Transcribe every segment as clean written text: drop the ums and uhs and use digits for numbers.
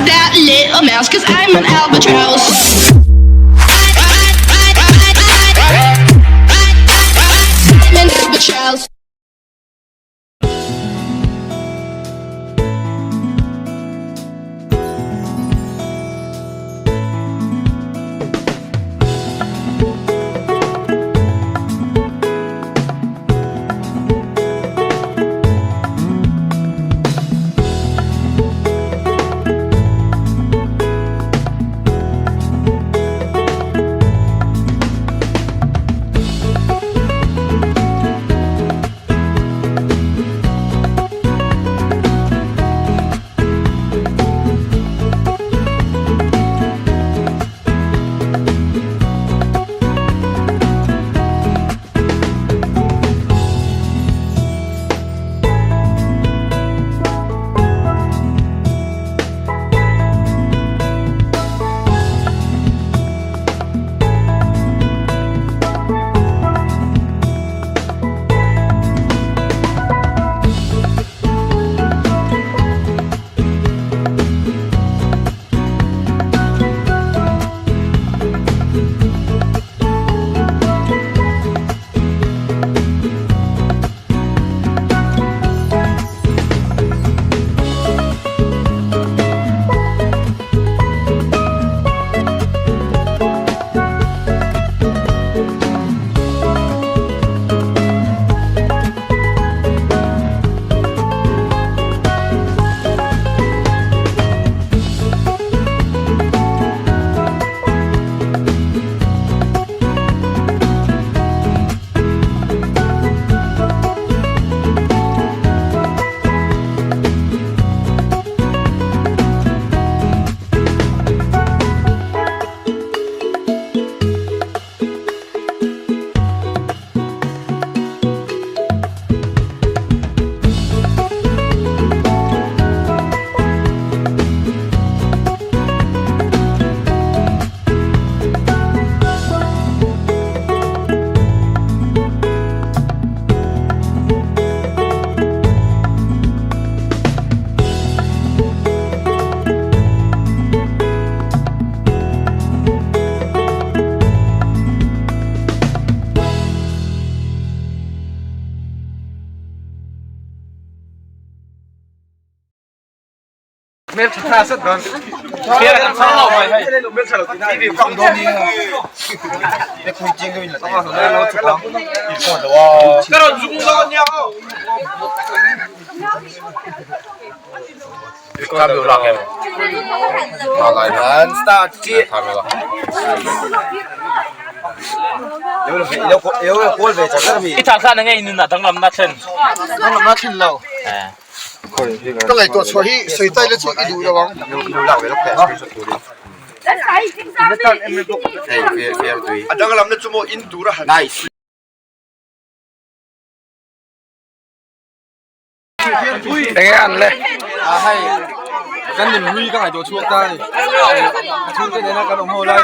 that little mouse, cause I'm an albatross. I'm an albatross. Ka ngaihtuah chhuah hi sawi tai la chu i duh lo ang. Enge an le hei kan lim hlui ka ngaihtuah chhuak ta a ni a chhungte nena kan awm ho lai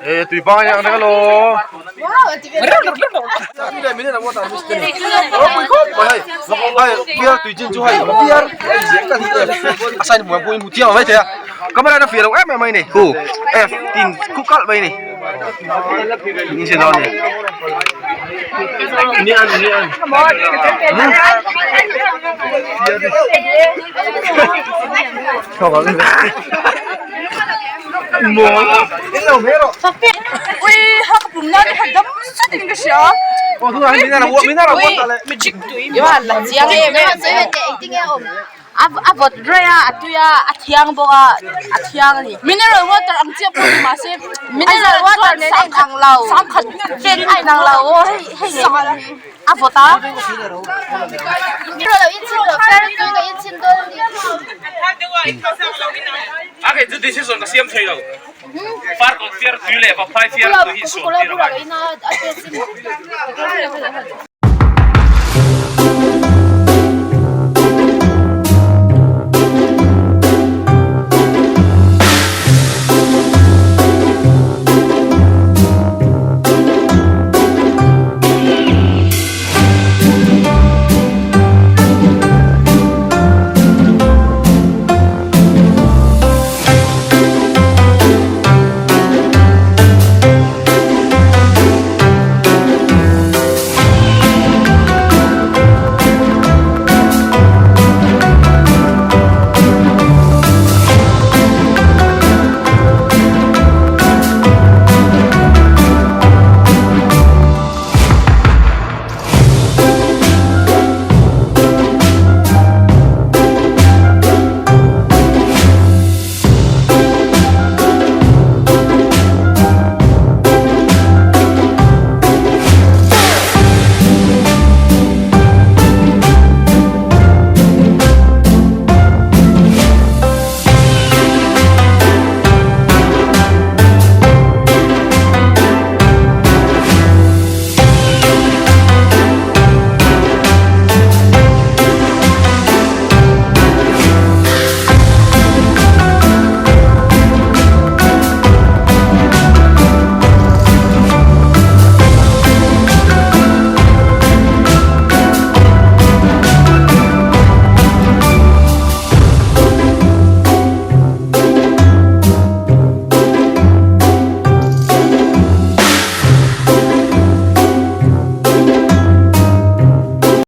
e tui bang ang na lo piar tui chin chu hei piar a sign muang pawhin hmu thiam mai thei a camera na fiah lo em em mai ni khu f tin khu kalh mai ni in sin dawn ni ni an ni an A vawt rei a a tui a a thiang bawk a a thiang a ni mineral water ang chiah pawh ni mahse mineral water nen a inang lo sangkhat chen a inang lo aw hei hei a vawt a. A kei chu decision ka siam thei lo farkawn fiar tui leh vaphai fiar tui hi suam tir a ngai.